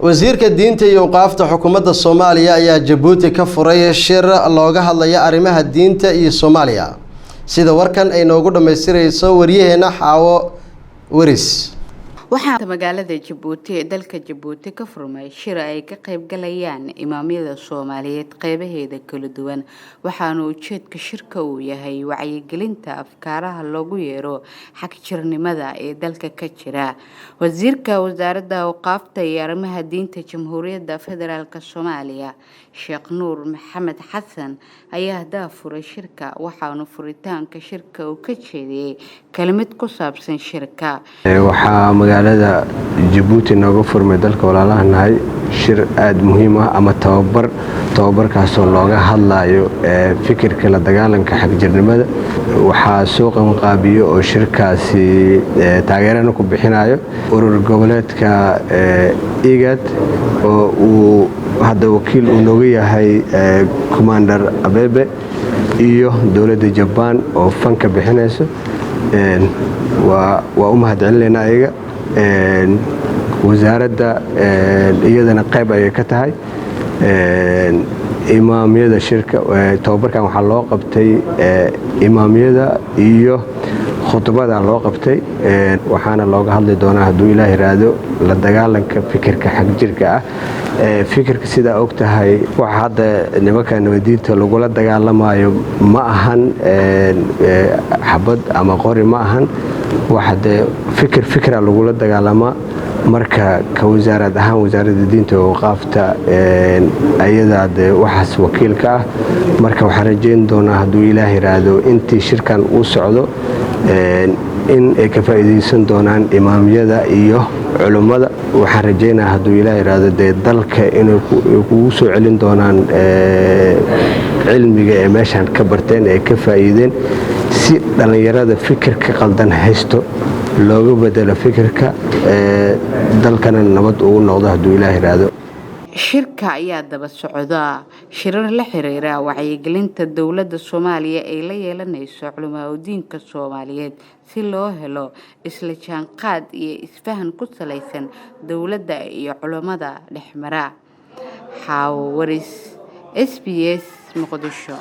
Wasiirka diinta iyo awqaafta xukuumadda Soomaaliya ayaa Jabuuti ka furay shir looga hadlaya arrimaha diinta iyo Soomaaliya, sida warkan ay noogu dhammaystirayso waryaheena Xaawo Weris. Waxaa magaalada Jabuuti ee dalka Jabuuti ka furmay shir ay ka qayb galayaan imaamyada Soomaaliyeed qeybaheeda kala duwan, waxaana ujeedka shirka uu yahay wacyigelinta afkaaraha loogu yeero xagjirnimada ee dalka ka jira. Wasiirka Wasaaradda Awqaafta iyo Arrimaha Diinta Jamhuuriyadda Federaalk Soomaaliya, Sheekh Nuur Maxamed Xasan, ayaa daafuray shirka, waxaana furitaanka shirka uu ka jeediyey kelimad ku saabsan shirka. Waxaa magaalada Jabuuti nooga furmay, dalka walaalaha nahay, shir aada muhiim ah ama tababar, tababarkaasoo looga hadlayo fikirka la dagaalanka xagjirnimada. Waxaa soo qabanqaabiyo oo shirkaasi taageerana ku bixinayo urur goboleedka IGAD, oo uu hadda wakiil uu nooga yahay Commander Abebe, iyo dowladda Jabaan oo fanka bixinayso. Waa u mahadcelinaynaa ayaga. Wasaaradda iyadana qayb ayay ka tahay imaamyada shirka. Tababarkan waxaa loo qabtay imaamyada iyo khudbada loo qabtay, waxaana looga hadli doonaa, hadduu Ilaah yiraahdo, la dagaalanka fikirka xagjirka ah. Fikirka, sidaa og tahay, waxa hadda nimanka nabadiinta lagula dagaalamayo ma ahan xabad ama qori, ma ahan. Waxa dee fikir fikra lagula dagaalamaa. Marka ka wasaarad ahaan, Wasaaradda Diinta oo Awqaafta ayadaa dee waxaas wakiilka ah. Marka waxaan rajayn doonaa, hadduu Ilaah yiraahdo, intii shirkan uu socdo in ay ka faa'iidaysan doonaan imaamyada iyo culummada. Waxaan rajaynaya, hadduu Ilaah yiraahdo, dee dalka inay kugu soo celin doonaan cilmiga ee meeshaan ka barteen ee ka faa'iideen, si dhallinyarada fikirka qaldan haysto looga bedelo fikirka, dalkana nabad ugu noqdo, hadduu Ilaah yiraahdo. Shirka ayaa daba socda shirar la xiriira wacyigelinta dowladda Soomaaliya ay la yeelanayso culimaa'idiinka Soomaaliyeed, si loo helo isla jaanqaad iyo isfahan ku salaysan dowladda iyo culimada dhexmara. Xaawo Waris, SBS, Muqdisho.